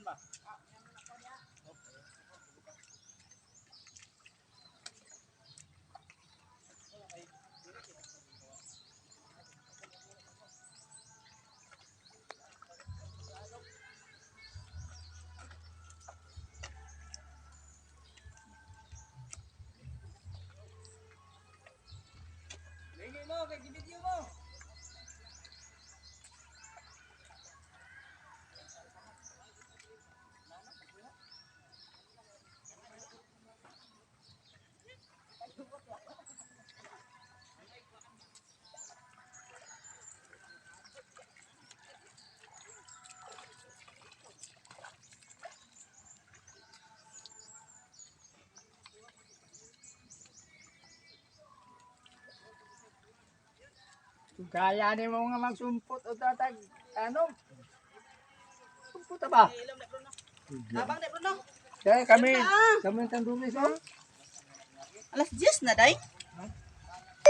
Lingi mo, kay gibidyo mo. Kung kaya ni mo nga magsumpot o tatag, ano? Sumpot ta ba? Abang na, Bruno. Kaya kami, kami ang tandulis, oh. Alas 10 na, day.